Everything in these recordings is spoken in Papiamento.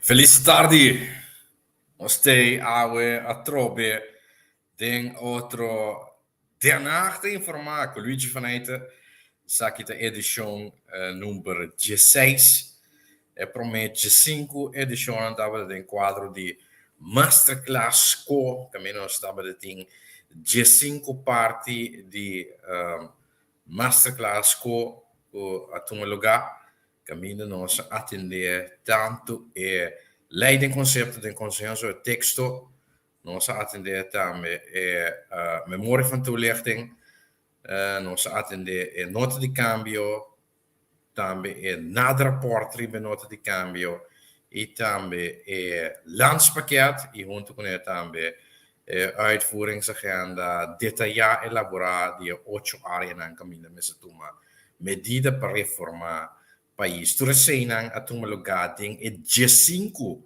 Felis tardi! Nos t'ei awe atrobe den otro Den Haag ta informá ku Luigi van Eijten esaki ta edishon number dieseis. E promé diesinku edishonnan tabata den kuadro di Masterclass Ko, kaminda nos tabata tin diesinku parti di Masterclass Ko ku a tuma lugá. Kaminda nos a atendé tantu e lei den konsepto den konsenso, e teksto, nos a atendé tambe e memoria van toelichting, nos a atendé e nota di kambio, tambe e nadrapport riba e nota di kambio i tambe e landspakket i huntu kuné tambe e uitvoeringsagenda detayá elaborá di e ocho áreanan kaminda mester tuma medida pa reformá pais. Tur eseinan a tuma lugá den e diesinku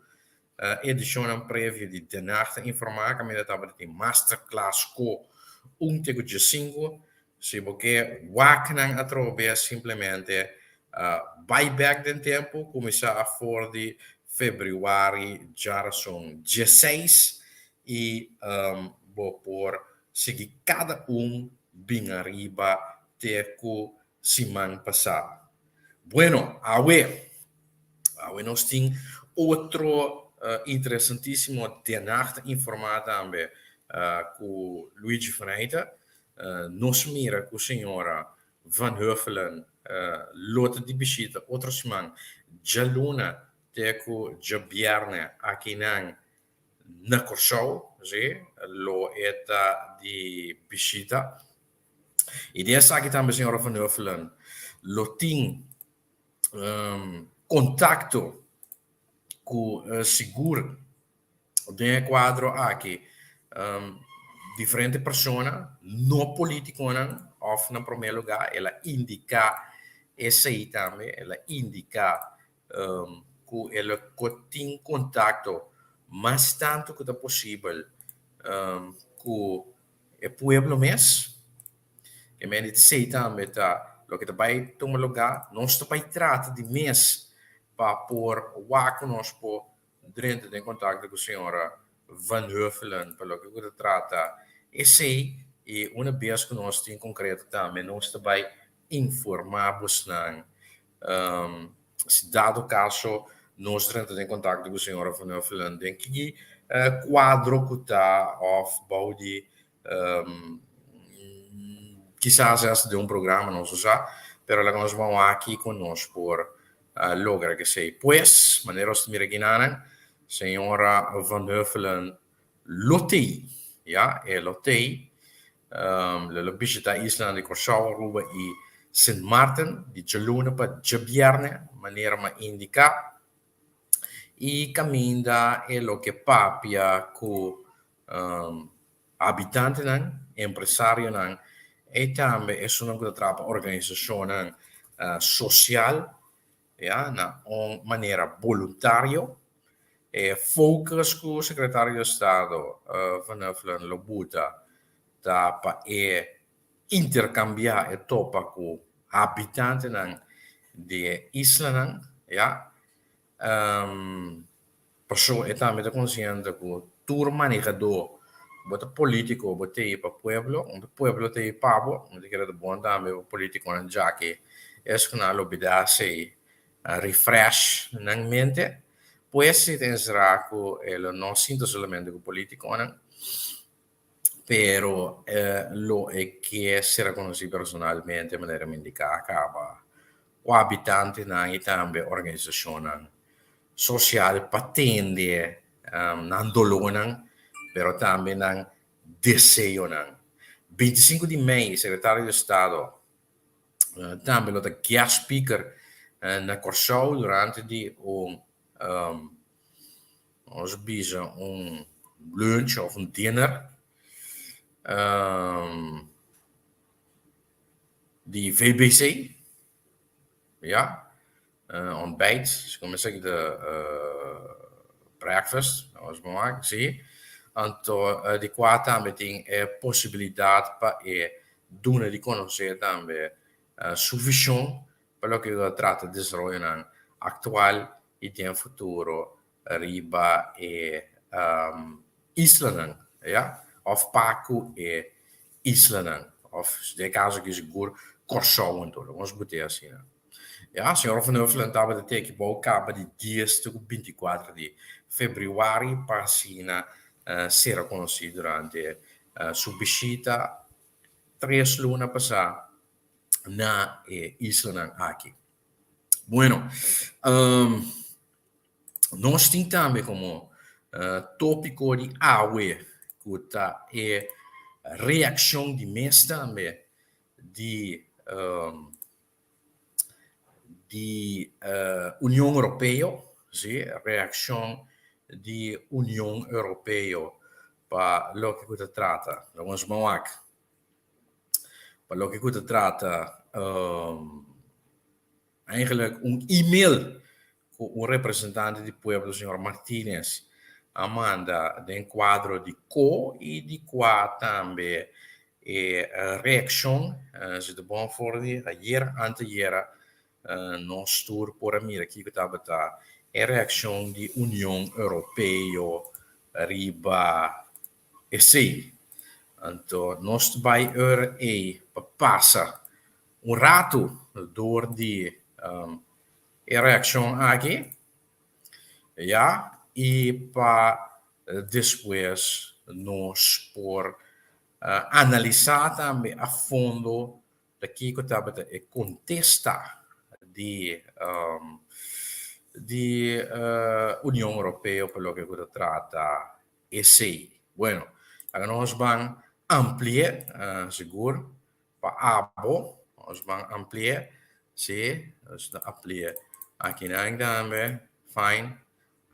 edishonnan previo di Den Haag ta informá kaminda tabata tin masterclass ko un te ku diesinku. Si bo ke wak nan atrobe simplemente bai bèk den tempu, kuminsá afor di febrüari djarason dieseis i bo por sigui kada un bin ariba te ku siman pasá. Bueno, awe, awe nos tin otro interesantísimo Den Haag ta informá tambe ku Luigi van Eijten. Nos mira ku señora Van Huffelen lo ta di bishita otro siman djaluna te ku djabièrnè akinan na Kòrsou, sí, lo e ta di bishita. I den esaki tambe señora Van Huffelen lo tin kontakto ku sigur den e kuadro aki diferente persona, no politikonan òf na promé lugá el a indiká esei tambe, el a indiká ku el a tin kontakto mas tantu ku ta posibel ku e pueblo mes. E men di esei tambe ta loke ta bai tuma lugá. Nos ta bai trata di mes pa por wak ku nos por drenta den kontakto ku señora Van Huffelen pa loke ku ta trata esei i una bes ku nos tin konkreto tambe nos ta bai informá bosnan. Si dado kaso nos drenta den kontakto ku señora Van Huffelen den ki kuadro ku ta òf bou di kisas esta den un programa nos no sa pero laga nos ban wak kiko nos por logra kesei. Pues manera nos ta mira kinanan señora Van Huffelen lo tei, ya, e lo tei, lo lo bishita islanan di Kòrsou, Aruba i Sint Maarten di djaluna pa djabièrnè, manera m'a indiká, i kaminda e lo ke papia ku habitantenan, empresarionan i tambe esunnan ku ta traha pa organisashonnan sosial, ya, na un manera boluntario. E focus ku Sekretario di Estado Van Huffelen lo buta ta pa e interkambiá, e topa ku habitantenan di e islanan, ya. Pasobra e tambe ta konsiente ku tur manehadó, bo ta polítiko, bo ta ei pa pueblo, un ta pueblo ta ei pa bo, mi ta kere ta bon tambe pa polítikonan djaki es ku nan a lubidá esei refresh nan mente. Pues si ta enserá ku e lo no sinta solamente ku polítikonan, pero lo e ke ser rekonosí personalmente manera mi indiká kaba ku habitantenan i tambe organisashonnan sosial pa tende nan dolónan pero tambe nan deseonan. Bintisinku di mei Sekretario di Estado tambe lo ta guest speaker na Kòrsou durante di un nos bisa un lunch òf un dinner di VBC, ya, ontbijt, como esaki ta breakfast, nos por wak, si. Anto di kua tambe tin e posibilidat pa e duna di konosé tambe su vishon pa loke ta trata desaroyonan aktual i den futuro. Riba e islanan, ya, òf pa ku e islanan, òf den e kaso aki sigur Kòrsou anto, lo nos bot'é asina. Ya, señor Van Huffelen tabata teki bou kaba di dies te ku 24 di febrüari pa asina sera konosí durante su bishita tres luna pasá na e islanan aki. Bueno, nos tin tambe komo tópiko di awe ku ta e reakshon di mes tambe di di Union Europeo, si, reakshon di Union Europeo pa loke ku ta trata, nos ban wak, pa loke ku ta trata Eigenlijk un e-mail ku un representante di pueblo señor Martinez a manda den kuadro di ko i di kua tambe e reakshon si ta bon for di ayer anteayera nos tur por a mira kiko tabata e reakshon di Union Europeo riba esei. Anto nos ta bai ora ei pa pasa un ratu dor di e reakshon aki, ya, i pa despues nos por analisá tambe a fondo ta kiko tabata e kontesta di di Union Europeo pa loke ku ta trata esei. Bueno, laga nos ban ampli'é sigur Pa abo, nos ban ampli'é, sí, nos ta ampli'é akinan tambe, fine,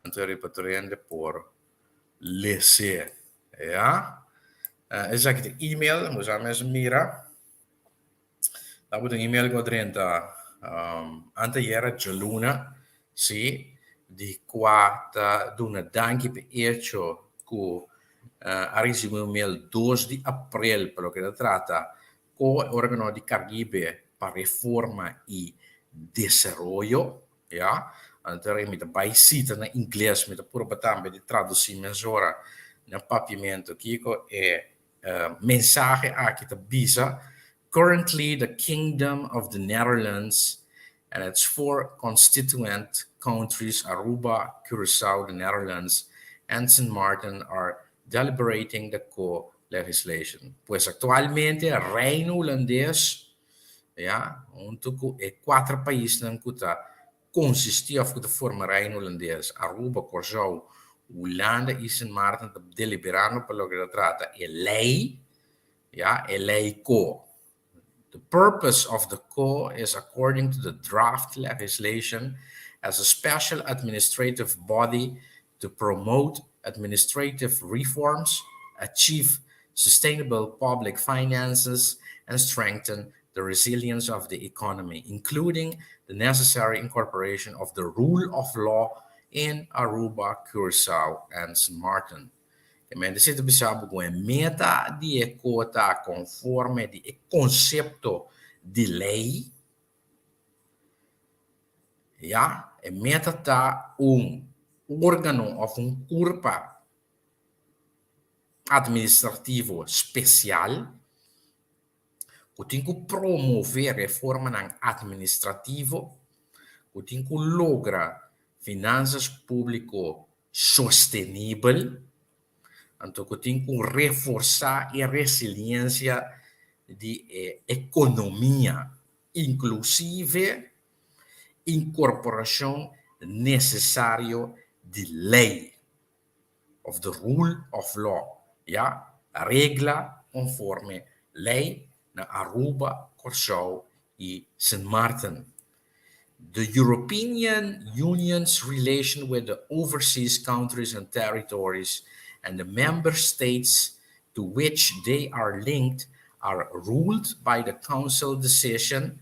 anto riba tur hende por les'é, ya. Esaki ta email, bo sa mes mira, tabata un email ku a drenta anteayera djaluna, sí, di kua ta duna danki pa e echo ku a risibí un mail 2 di aprel pa loke ta trata ku e organo di Karibe pa reforma i desaroyo, ya. Anto mi ta bai sita na ingles, mi ta purba tambe di tradusí mesora na papiamentu kiko e mensahe aki ta bisa. Currently the Kingdom of the Netherlands and its four constituent countries Aruba, Curaçao, the Netherlands and Sint Maarten are deliberating the co-legislation. Pues actualmente Reino Hulandes, ya, hunto cu e cuater paisnan cu ta consisti of cu ta forma Reino Hulandes, Aruba, Curaçao, Hulanda y Sint Maarten ta deliberando pa loke ta trata e ley, ya, e ley co. The purpose of the co is according to the draft legislation as a special administrative body to promote administrative reforms, achieve sustainable public finances and strengthen the resilience of the economy, including the necessary incorporation of the rule of law in Aruba, Curaçao and St. Martin. E mente si ta bisa bo ku e meta di e ko ta konforme di e konsepto di lei, ya, e meta ta un organo òf un kurpa administrativo spesial ku tin ku promové reformanan administrativo, ku tin ku logra finansas públiko sostenibel, anto ku tin ku reforsá e resiliensia di e ekonomia, inklusive inkorporashon nesesario di lei òf the rule of law, ya, regla konforme lei na Aruba, Kòrsou i Sint Maarten. The European Union's relation with the overseas countries and territories and the member states to which they are linked are ruled by the Council Decision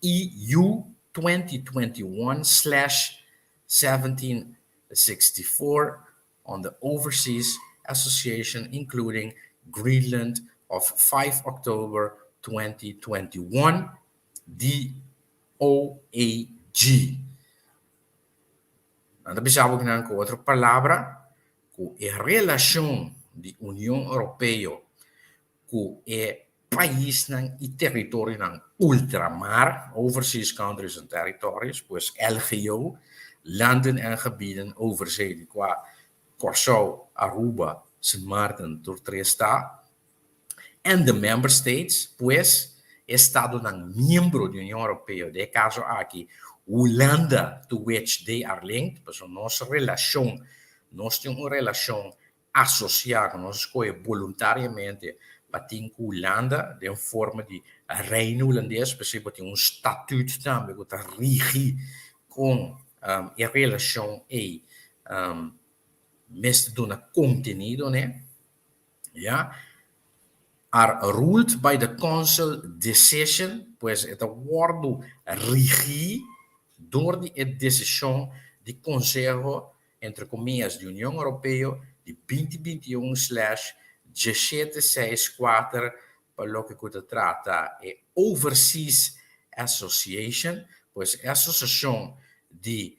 EU 2021/1764 on the Overseas Association including Greenland of 5 October 2021, DOAG. Nan ta bisa bo kinan ku otro palabra ku e relashon di Union Europeo ku e paisnan i teritorionan ultramar, overseas countries and territories, pues LGO, landen en gebieden overzee, di kua Kòrsou, Aruba, Sint Maarten tur tres ta, and the member states, pues e estadonan miembro di Union Europeo, den e kaso aki Hulanda to which they are linked, pasobra nos relashon, nos tin un relashon asosiá ku nos a skohe boluntariamente pa tin ku Hulanda den forma di Reino Hulandes, p'esei bo tin un statut tambe ku ta rigi kon e relashon ei mester duna kontenido n'e, ya. Are ruled by the Council decision, pues e ta wòrdu rigí dor di e desishon di Konseho entre comillas di Union Europeo di 2021 slash 1764 pa loke ku ta trata e Overseas Association, pues e asosiashon di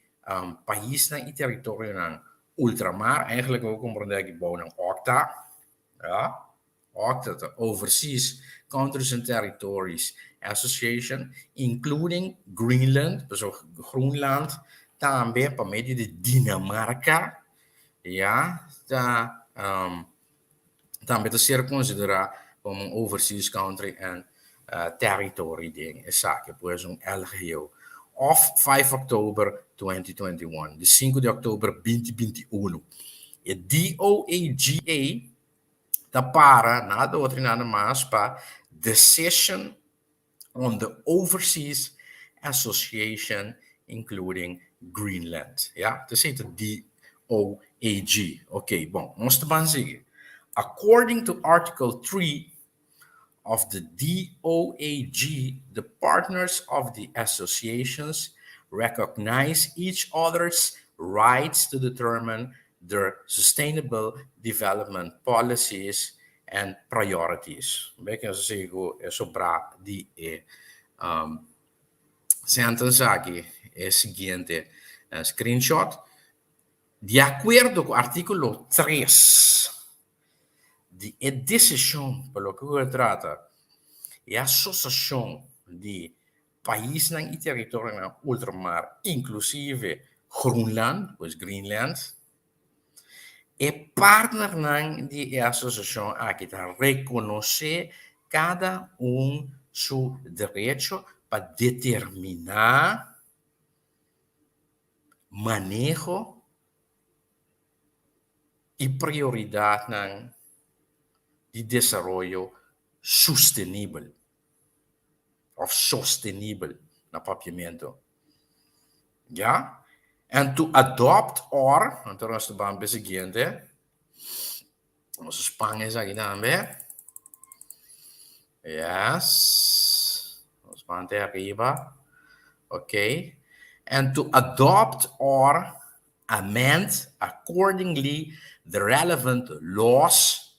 paisnan i teritorionan ultramar, eigenlijk bo komprondé aki bou nan OCTA, ja. OCTA ta Overseas Countries and Territories Association, including Greenland, pasobra Groenland tambe pa medio di Dinamarca, ya, ta tambe ta ser considera como un overseas country and territory den esaki, pues un LGO. Of 5 October 2021, di sinku di october 2021. E DOAGA ta para nada otro y nada mas pa Decision on the Overseas Association including Greenland. Ya, ta esei ta DOAG. Ok, bon, nos ta ban sigui. According to Article 3 of the DOAG, the partners of the associations recognize each other's rights to determine their sustainable development policies and priorities. Be ku nos a sigui ku e sobrá di e sentence aki, e siguiente screenshot. Di akuerdo ku artíkulo 3 di e desishon pa loke ku ta trata e asosiashon di paisnan i teritorionan ultramar, inklusive Groenland, pues Greenland, e partnernan di e asosiashon aki ta rekonosé kada un su derecho pa determiná maneho i prioridatnan di desaroyo sustenibel òf sostenibel na papiamentu. Ya? And to adopt or, anto nos ta ban pa e siguiente, nos a span esaki tambe. Yes. Nos ban te ariba. Ok. And to adopt or amend accordingly the relevant laws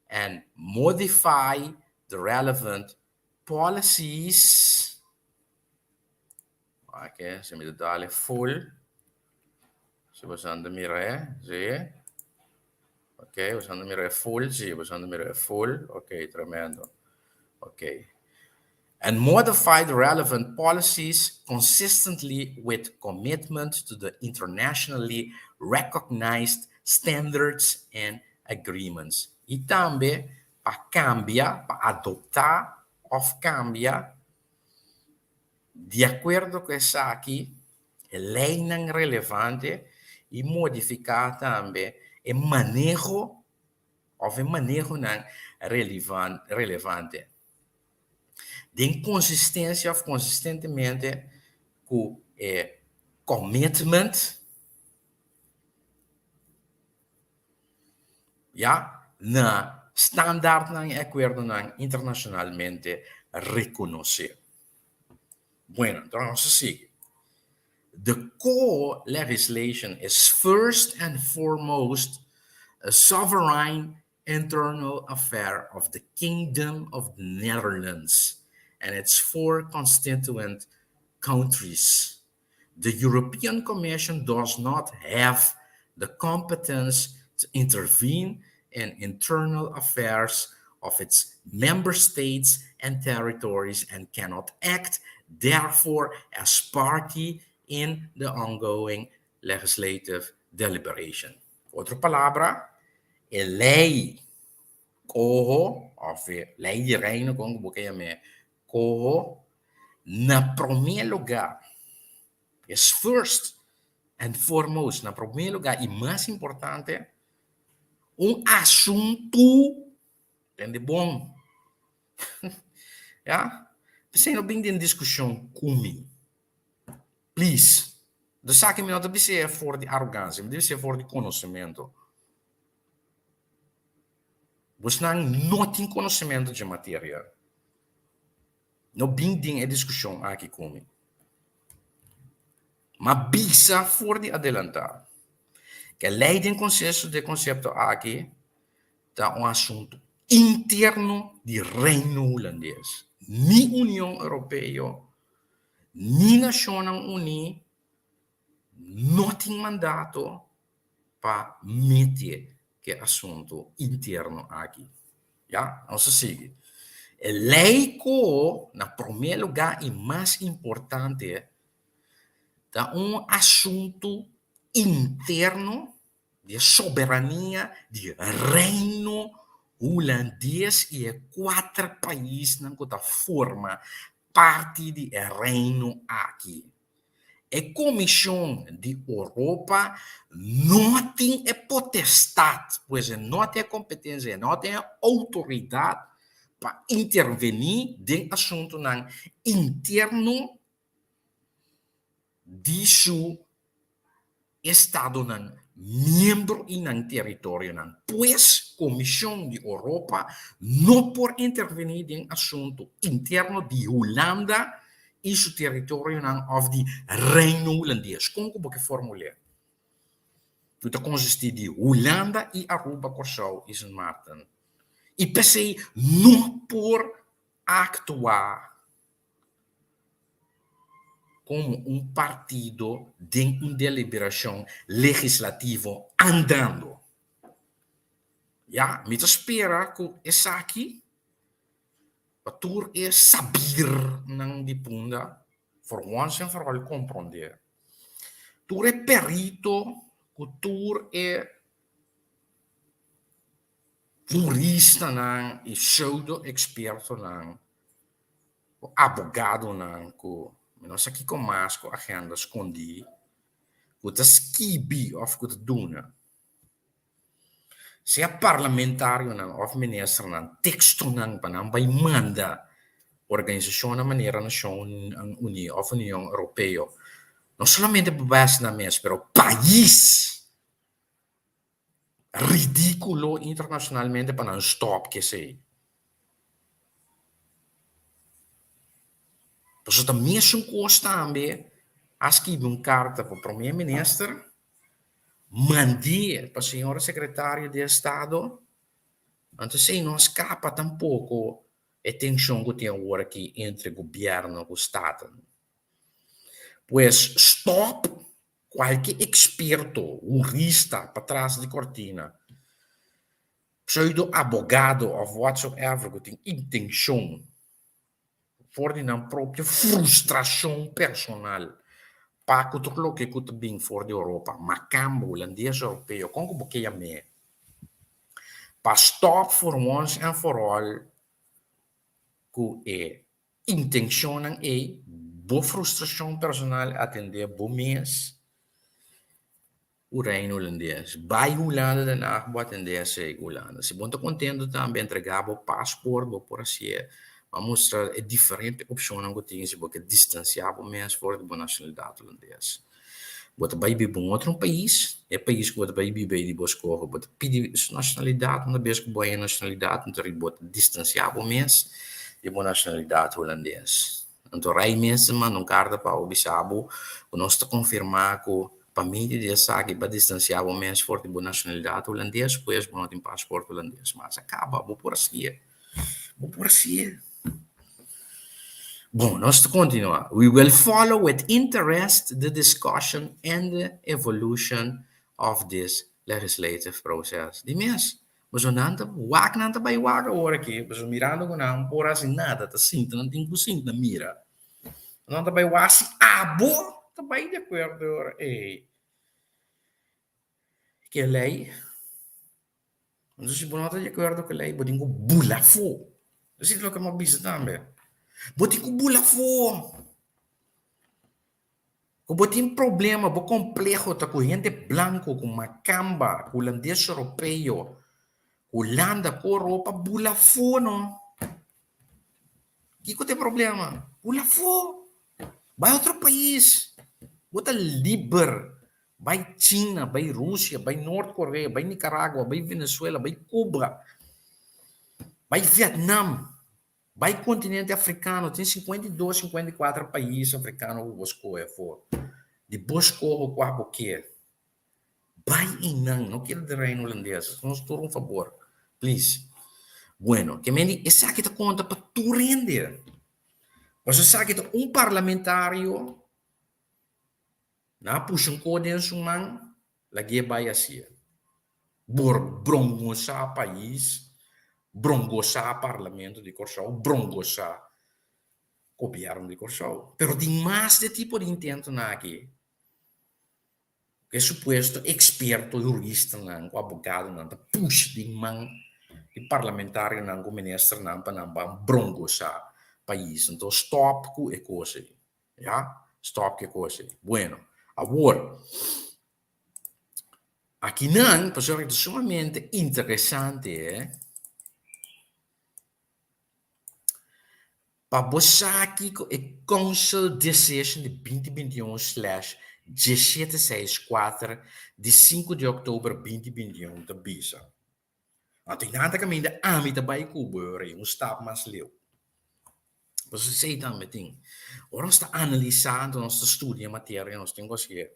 and modify the relevant policies. Ok, si mi ta dale full. Si boso ta mira e, si. Ok, boso ta mira e full, si, boso ta mira e full. Ok, tremendo. Ok. And modify the relevant policies consistently with commitment to the internationally recognized standards and agreements. I tambe pa kambia, pa adoptá òf kambia di akuerdo ku esaki e leinan relevante i modifiká tambe e maneho òf e manehonan relevante den konsistensia òf konsistentemente ku e commitment, ya, na standaardnan i akuerdonan internashonalmente rekonosé. Bueno, enton nos a sigui. The core legislation is first and foremost a sovereign internal affair of the Kingdom of the Netherlands and its four constituent countries. The European Commission does not have the competence to intervene in internal affairs of its member states and territories and cannot act therefore as party in the ongoing legislative deliberation. Ku otro palabra, e lei koho òf e lei di Reino kon ku bo ke yam'é koho, na promé lugá, is first and foremost, na promé lugá i mas importante, un asuntu, tende bon, ya, p'esei no bin den diskushon ku mi, please. Bo sa ku mi no ta bis'é for di arogansia, mi ta bis'é for di konosementu. Bosnan no tin konosementu dje materia. No bin den e diskushon aki ku mi. Ma bisa for di adelantá ku e lei den konsenso di e konsepto aki ta un asuntu interno di Reino Hulandes. Ni Union Europeo ni Nashonnan Uní no tin mandato pa mete ku e asuntu interno aki. Ya, nos a sigui. E lei ku na promé lugá i mas importante ta un asuntu interno di e soberania di Reino Hulandes i e kuater paisnan ku ta forma parti di e Reino aki. E Komishon di Oropa no tin e potestat, pues e no tin e kompetensia, e no tin e outoridat pa intervení den asuntunan interno di su estadonan miembro i nan teritorionan. Pues, Komishon di Oropa no por intervení den asuntu interno di Hulanda i su teritorionan òf di Reino Hulandes. Kon ku bo ke formul'é? Ku ta konsistí di Hulanda i Aruba, Kòrsou i Sint Maarten. I p'esei no por aktua komo un partido den un deliberashon legislativo andando. Ya, mi ta spera ku esaki pa tur e sabirnan di Punda for once and for all komprondé. Tur e perito ku tur e huristanan i pseudo-ekspertonan ku abogadonan ku mi no sa kiko mas ku agenda skondí ku ta skibi òf ku ta duna sea parlamentarionan òf ministernan tekstonan pa nan bai manda organisashonnan manera Nashonnan Uní òf Union Europeo no solamente pa bai hasi nan mes pero pais Ridíkulo internashonalmente pa nan stòp ku esei. Pasobra ta mesun kos tambe a skibi un karta pa prome minister, mand'é pa señora sekretario di estado, anto esei no a skapa tampoko e tenshon ku tin awor aki entre gobièrnu ku staten. Pues stòp Kualke eksperto, hurista patras di kortina, pseudo abogado òf whatsoever ku tin intenshon for di nan propio frustrashon personal pa ku tur loke ku ta bin for di Oropa, makambo, hulandes, oropeo, kon ku bo ke yam'é, pa stòp for once and for all ku e Intenshonnan ei, bo frustrashon personal atendé bo mes ku Reino Hulandes. Bai Hulanda Den Haag bo atendé esei ku Hulanda. Si bo no ta kontentu tambe entregá bo pasport bo por hasié pa mustra e diferente opshonnan ku tin si bo ke distansiá bo mes for di bo nashonalidat hulandes. Bo ta bai biba un otro pais, e pais ku bo ta bai biba ei di bo skoho, bo ta pidi su nashonalidat, una bes ku bo haña nashonalidat anto bo ta distansiá bo mes di bo nashonalidat hulandes. Anto rei mes ta manda un karta pa bo bisa bo ku nos ta konfirmá ku pa medio di esaki bo a distansiá bo mes for di bo nashonalidat hulandes, pues bo no tin pasport hulandes mas. A kaba, bo por hasié, bo por hasié. Bon, nos ta kontinuá. We will follow with interest the discussion and the evolution of this legislative process. Di mes, pasobra nan ta wak, nan ta bai wak awor aki, pasobra mirando ku nan por hasi nada, ta sinta, nan tin ku sinta mira. Nan ta bai wak si abo ta bai di akuerdo e ora ei. Ke lei? Entonces si bo no ta di akuerdo ku e lei, bo tin ku bula afó. Esei ta loke mi a bisa tambe. Bo tin ku bula afó. Ku bo tin problema, bo kompleho ta ku hende blanko, ku makamba, ku hulandes europeo, Hulanda ku Oropa, bula afó no. Kiko ta e problema? Bula afó. Bai otro pais. Bo ta liber. Bai China, bai Rusia, bai Noord Korea, bai Nicaragua, bai Venezuela, bai Cuba, bai Vietnam, bai continente africano. Tin 52, 54 pais africano ku bo skohe afó. Di bo skoho kua bo kier. Bai einan, no keda den Reino Hulandes. Hasi nos tur un fabor, please. Bueno, ke men di esaki ta konta pa tur hende. Pasobra esaki ta un parlamentario Nan a pusha un ko den su man, lag'é bai hacié. Bor brongosá pais, brongosá parlamento di Kòrsou, brongosá gobièrnu di Kòrsou. Pero tin mas di e tipo di intentonan aki ku e supuesto eksperto huristanan ku abogadonan ta pusha den man di parlamentarionan ku ministernan pa nan ban brongosá pais. Anto stòp ku e kos ei. Ya, stop ke kos ei. Bueno, awor, akinan, pasobra ta sumamente interesante, pa bo sa kiko e Council Decision di binti 21 slash diesshete seis kuater di sinku di òktober binti 21 ta bisa. Anto i nan ta kaminda ami ta bai ku bo ora un stap mas leu. Pasobra esei tambe tin. Ora nos ta analisá, anto nos ta studia materia, nos tin ku hasié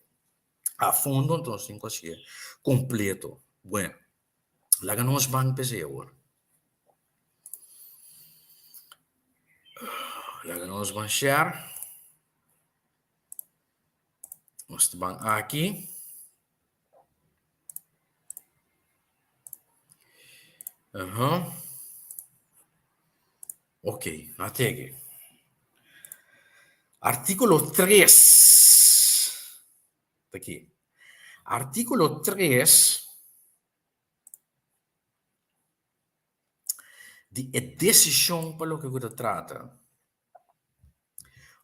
a fondo, anto nos tin ku hasié kompleto. Bueno, laga nos ban p'esei awor. Laga nos ban share. Nos ta ban aki. Aha. Ok, a tege. Artíkulo tres ta aki. Artíkulo tres di e desishon pa loke ku ta trata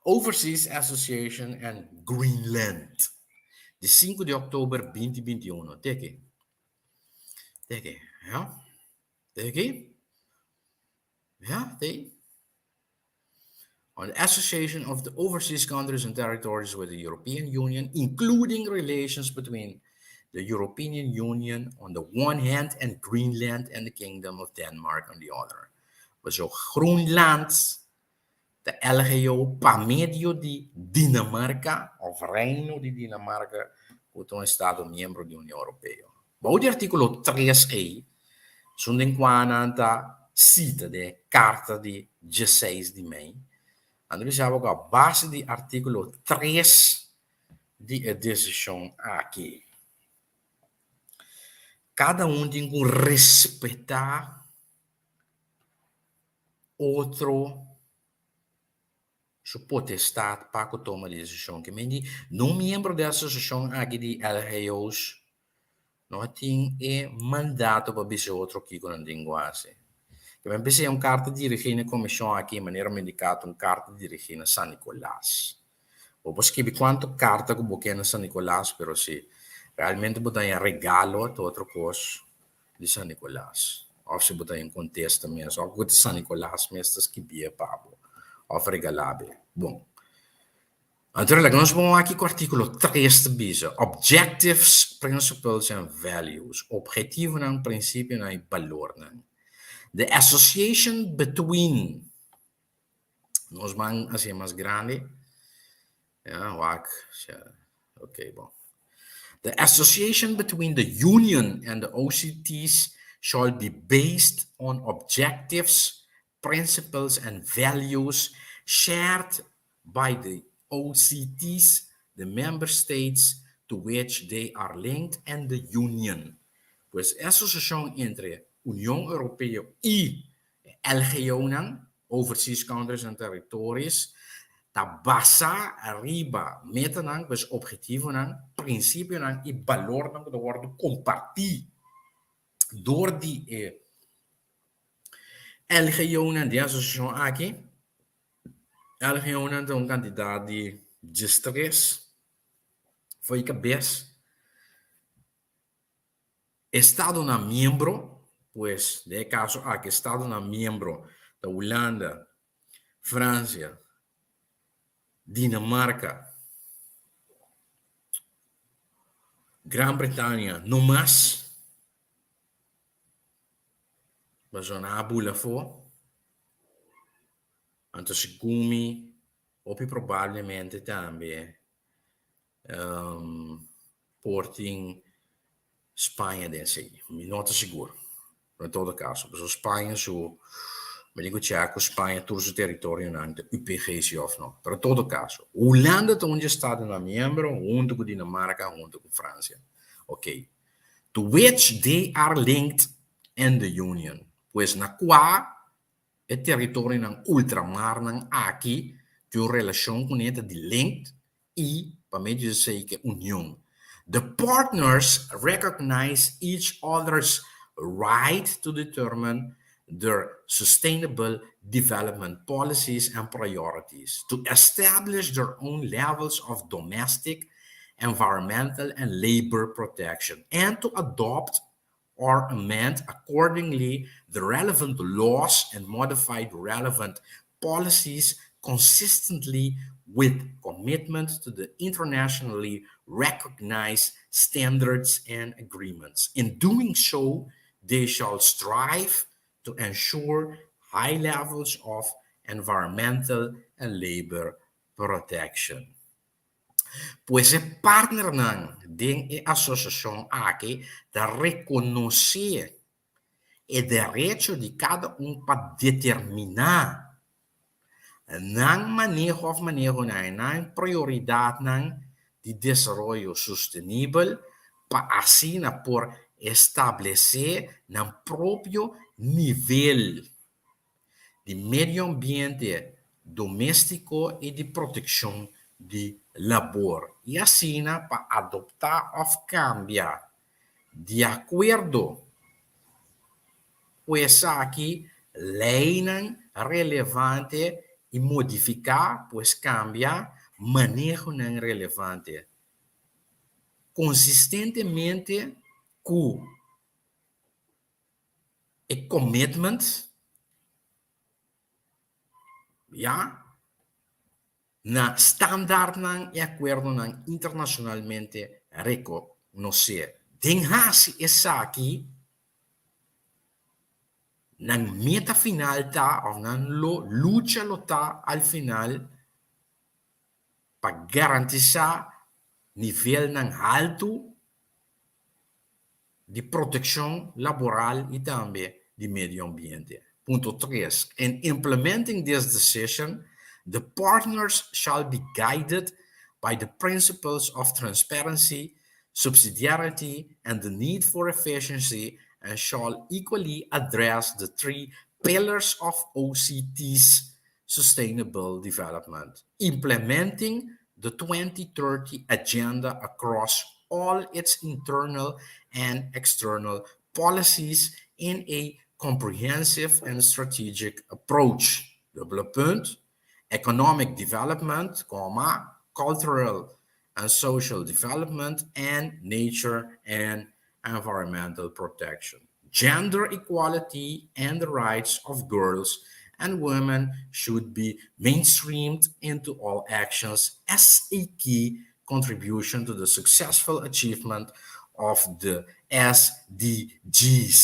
Overseas Association and Greenland di sinku di òktober binti 21. Te aki. Te aki, ja. Te aki. Ja, te. On the Association of the Overseas Countries and Territories with the European Union, including relations between the European Union on the one hand and Greenland and the Kingdom of Denmark on the other. Pasobra Groenland ta LGO pa medio di Dinamarca of Reino di Dinamarca cu ta un estado miembro di Union Europeo. Bou di articulo tres ei, esun den cua nan ta cita den e carta di dieseis di mei, nan ta bisa bo cu a base di articulo tres di e decision aki, cada un tin cu respeta otro su potestat pa ku toma di desishon. Ke men di no miembro di asosiashon aki di LGO's no tin e mandato pa bisa otro kiko nan tin ku hasi. Ke men p'esei un karta dirigí na e komishon aki manera mi indiká ta un karta dirigí na San Nicolas. Bo por skibi kuantu karta ku bo ke na San Nicolas pero si realmente bo ta haña regalo ta otro kos. di San Nicolas of si bo ta den contesta mes of cu ta San Nicolas mes ta skibié pa bo of regalá be. Bon. Anto laga nos bon wak kico articulo tres ta bisa, Objectives, Principles and Values, Obhetivonan, Principionan y Balornan. The association between, nos ban hacié mas grandi, ya, wak, ok, bon. The association between the union and the OCTs shall be based on objectives, principles and values shared by the OCTs, the member states to which they are linked and the Union. Pues e asosiashon entre Union Europeo i e LGOnan, Overseas Countries and Territories, ta basá riba metanan, pues obhetivonan, prinsipionan i balornan ku ta wòrdu kompartí dor di e LGOnan di e asosiashon aki. LGOnan ta un kantidat di diestres fo'i kabes. Estadonan miembro, pues den e kaso aki estadonan miembro ta Hulanda, Fransia, Dinamarka, Gran Bretania no mas, pasobra nan a bula afó, anto segun mi hopi probablemente tambe por tin Spaña den esei. Mi no ta sigur, pero en todo caso, pasobra Spaña su, mi tin ku chèk ku Spaña tur su teritorionan ta UPG si òf no. Pero en todo caso, Hulanda ta un dje estadonan miembro huntu ku Dinamarka, huntu ku Fransia. Oké. To which they are linked and the Union. Pues na kua E teritorionan ultramarnan aki tin un relashon kuné ta di linked i pa medio di esei ku e union. The partners recognize each other's right to determine their sustainable development policies and priorities, to establish their own levels of domestic, environmental and labor protection, and to adopt or amend accordingly the relevant laws and modify the relevant policies consistently with commitment to the internationally recognized standards and agreements. In doing so, they shall strive to ensure high levels of environmental and labor protection. Pues e partnernan den e asosiashon aki ta rekonosé e derecho di kada un pa determiná nan maneho òf manehonan i nan prioridatnan di desaroyo sostenibel pa asina por establesé nan propio nivel di medio ambiente doméstiko i di protekshon di labor i asina pa adoptá òf kambia di akuerdo ku esaki leinan relevante i modifiká, pues kambia, manehonan relevante konsistentemente ku e commitment ya na standaardnan y acuerdonan internacionalmente reconoce. Den haci esaki nan meta final ta of nan lo lucha lo ta al final pa garantisa nivelnan haltu di protekshon laboral i tambe di medio ambiente. Punto tres, In implementing this decision, the partners shall be guided by the principles of transparency, subsidiarity and the need for efficiency and shall equally address the three pillars of OCT's sustainable development, implementing the 2030 Agenda across all its internal and external policies in a comprehensive and strategic approach. Dubbele punt. Economic development, comma, cultural and social development, and nature and environmental protection. Gender equality and the rights of girls and women should be mainstreamed into all actions as a key contribution to the successful achievement of the SDGs.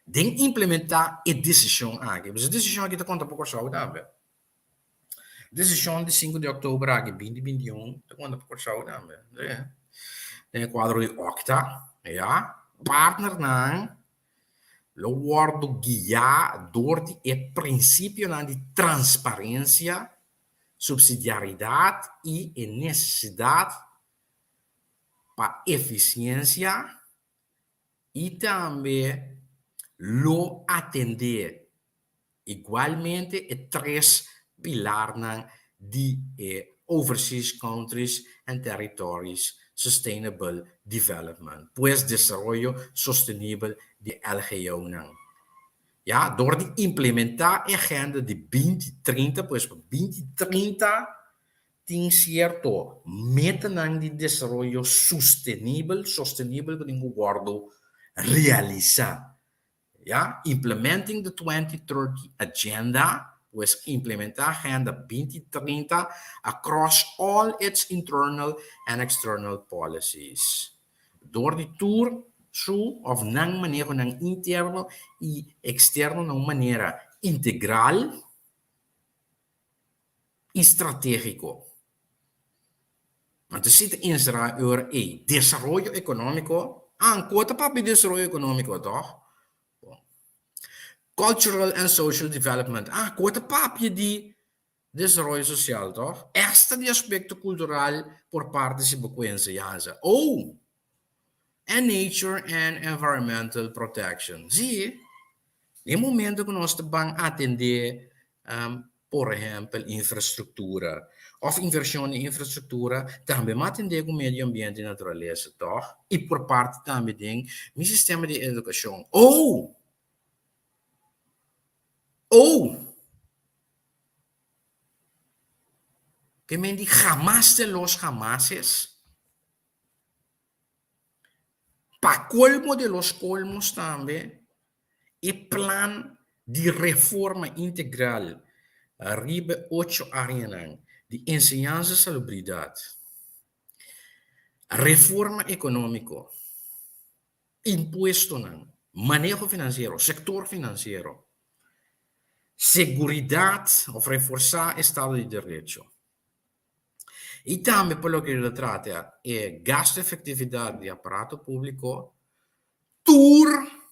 Den implementá e desishon aki, pasobra e desishon aki ta konta pa Kòrsou tambe. Desishon di sinku di òktober aki binti binti i un ta konta pa Kòrsou tambe. Den e kuadro di OCTA, ya, partnernan Lo wòrdu guiá dor di e prinsipionan di transparensia, supsidiaridat i e nesesidat pa efisiensia i tambe lo atendé igualmente e tres pilarnan di e Overseas Countries and Territories Sustainable Development, pues desaroyo sostenibel di e LGOnan. Ya, dor di implementá e agenda di 2030, pues pa 2030 tin sierto metanan di desaroyo sustenibel, sostenibel ku tin ku wòrdu realisá. Ya, Implementing the 2030 Agenda, pues implementá Agenda 2030 across all its internal and external policies. Dor di tur su òf nan manehonan interno i eksterno na un manera integral i stratégiko. Anto si ta enserá e ora ei desaroyo ekonómiko, anko ta papia desaroyo ekonómiko tòg? Bon. Cultural and social development, anko ta papia di desaroyo sosial tòg? Esta di aspekto kultural por parti si bo ku enseñansa. Oh! And nature and environmental protection. Sí, den momento ku nos ta ban atendé por ehèmpel infrastruktura òf invershon den infrastruktura, tambe m'a atendé ku medio ambiente i naturalesa tòg? I por parti tambe den mi sistema di edukashon. Oh! Oh! Ke men di hamas de los hamases. Pa colmo de los colmos tambe e plan di reforma integral riba e ocho areanan di enseñansa i salubridad, reforma economico, impuestonan, maneho financiero, sector financiero, seguridad of reforsa estado di derecho. I tambe pa loke ta trata e gasto efectividad di aparato publico, tur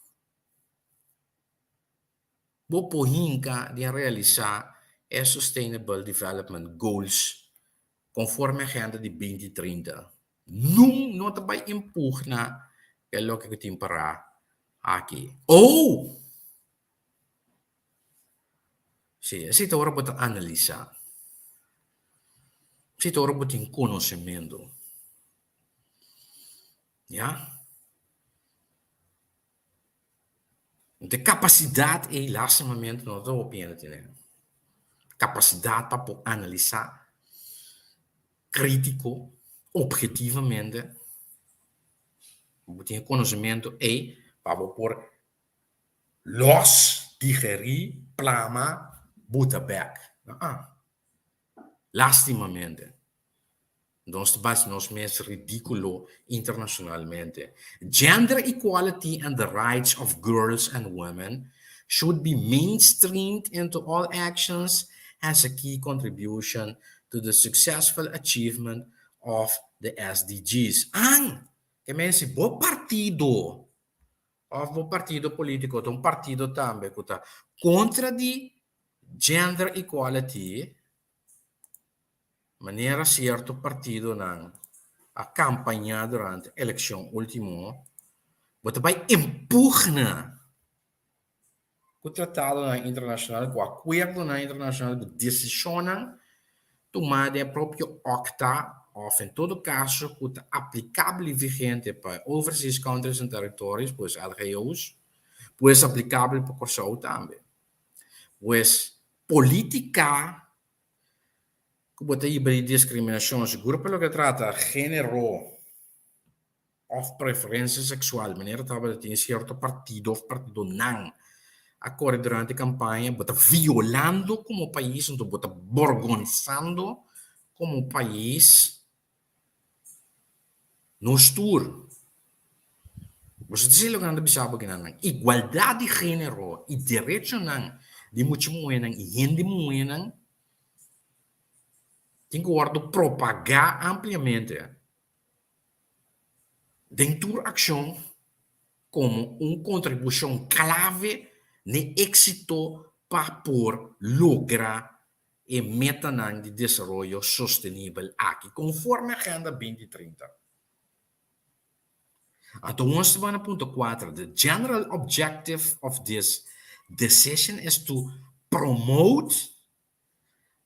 bo por hinca den realisa e Sustainable Development Goals conforme agenda di 2030. Nun no ta bay impugna e loke cu tin para aki. Oh! Sí, esei ta ora bo ta analisá. Esei ta ora bo tin konosementu. Ya. E kapasidat ei lastimamente no ta hopi hende tene. Kapasidat pa por analisá krítiko, ophetivamente. Bo tin e konosementu ei pa bo por Los, digerí, plama, buta bek. Aa. Lastimamente, nos ta basi nos mes ridíkulo internashonalmente. Gender equality and the rights of girls and women should be mainstreamed into all actions as a key contribution to the successful achievement of the SDGs. An! Ke men si bo partido Of bo partido politico ta un partido tambe cu ta contra di gender equality, manera cierto partidonan a campaña durante eleccion ultimo, bo ta bay empugna cu tratadonan internacional, cu acuerdonan internacional, cu decisionnan tuma den e propio octa of en todo caso cu ta aplicabel y vigente pa overseas countries and territories, pues LGO's, pues aplicabel pa Corsou tambe. Pues politica cu bo ta hiba di discriminacion, sigur pa loke trata genero, òf preferensia seksual, manera tabata tin sierto partido òf partidonan a kore durante kampaña, bo ta violando komo pais, anto bo ta borgonsando komo pais nos tur. Bo sa disi loke nan ta bisa bo kinan? Igualdat di género i derechonan di mucha muhénan i hende muhénan tin ku wòrdu propagá ampliamente. Den tur akshon. komo un kontribushon klave n'e éksito pa por logra e metanan di desaroyo sostenibel aki, konforme Agenda 2030. Anto nos ta bai na punto kuater, The general objective of this decision is to promote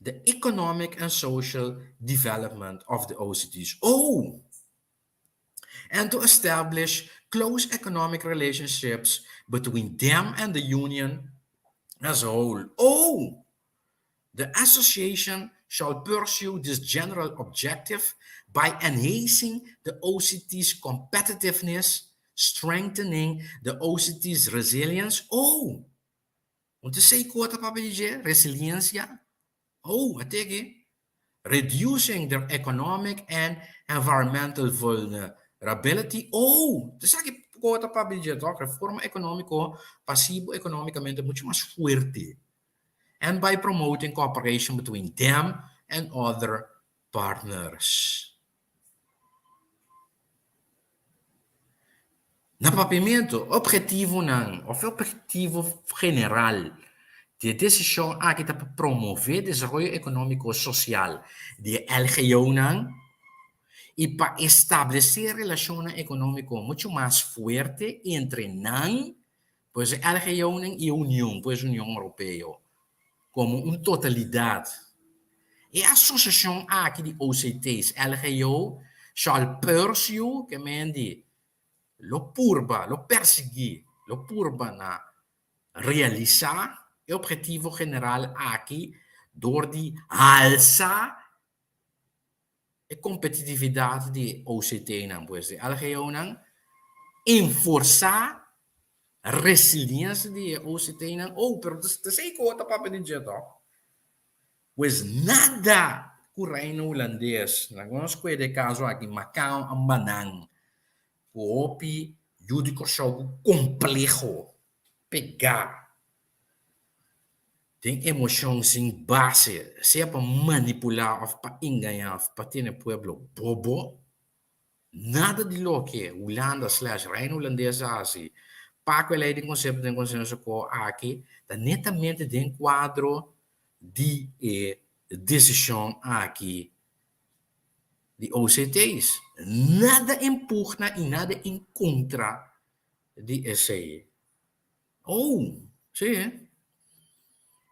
the economic and social development of the OCT's. Oh! And to establish close economic relationships between them and the Union as a whole. Oh! The association shall pursue this general objective by enhancing the OCT's competitiveness, strengthening the OCT's resilience. Oh! Un ta esei ku ta papia di dje? Resiliencia? Oh, a teke. Reducing their economic and environmental vulnerability? Oh, ta esaki ku ta papia di dje tok? Reforma economico pa hasi bo economicamente mucho mas fuerte. And by promoting cooperation between them and other partners. Na papiamentu, ophetivonan òf e ophetivo general di e desishon aki ta pa promové desaroyo ekonómiko sosial di e LGOnan i pa establesé relashonnan ekonómiko muchu mas fuerte entre nan, pues e LGOnan i e Union, pues Union Oropeo, komo un totalidat. E asosiashon aki di OCT's, LGO, shall pursue, ke men di lo purba, lo persiguí, lo purba na realisá e ophetivo general aki dor di halsa e kompetitividat di e OCT-nan, pues di LGO-nan, enforsá resiliensia di e OCT-nan. Oh, pero ta esei ku bo ta papia di dje tòg? Pues nada ku Reino Hulandes, laga nos kueda e kaso aki, Macao a banan ku hopi yu di Kòrsou ku kompleho pegá den emoshon sin base, sea pa manipulá òf pa engañá òf pa tene pueblo bobo. Nada di loke Hulanda slash Reino Hulandes a hasi pa ku e lei di konsepto den konsenso ku aki ta netamente den kuadro di e desishon aki di OCT's. Nada en pugna i nada en kontra di esei. Oh, sí.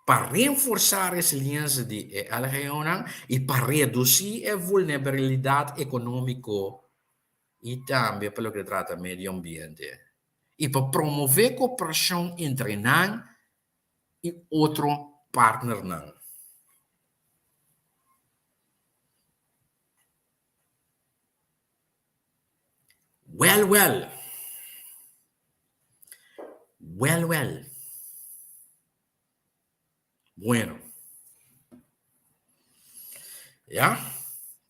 Pa reforsá resiliensia di e LGOnan i pa redusí e vulnerabilidat ekonómiko i tambe pa loke ta trata medio ambiente i pa promové kooperashon entre nan i otro partnernan. Wèl wèl. Wèl wèl. Bueno. Ya.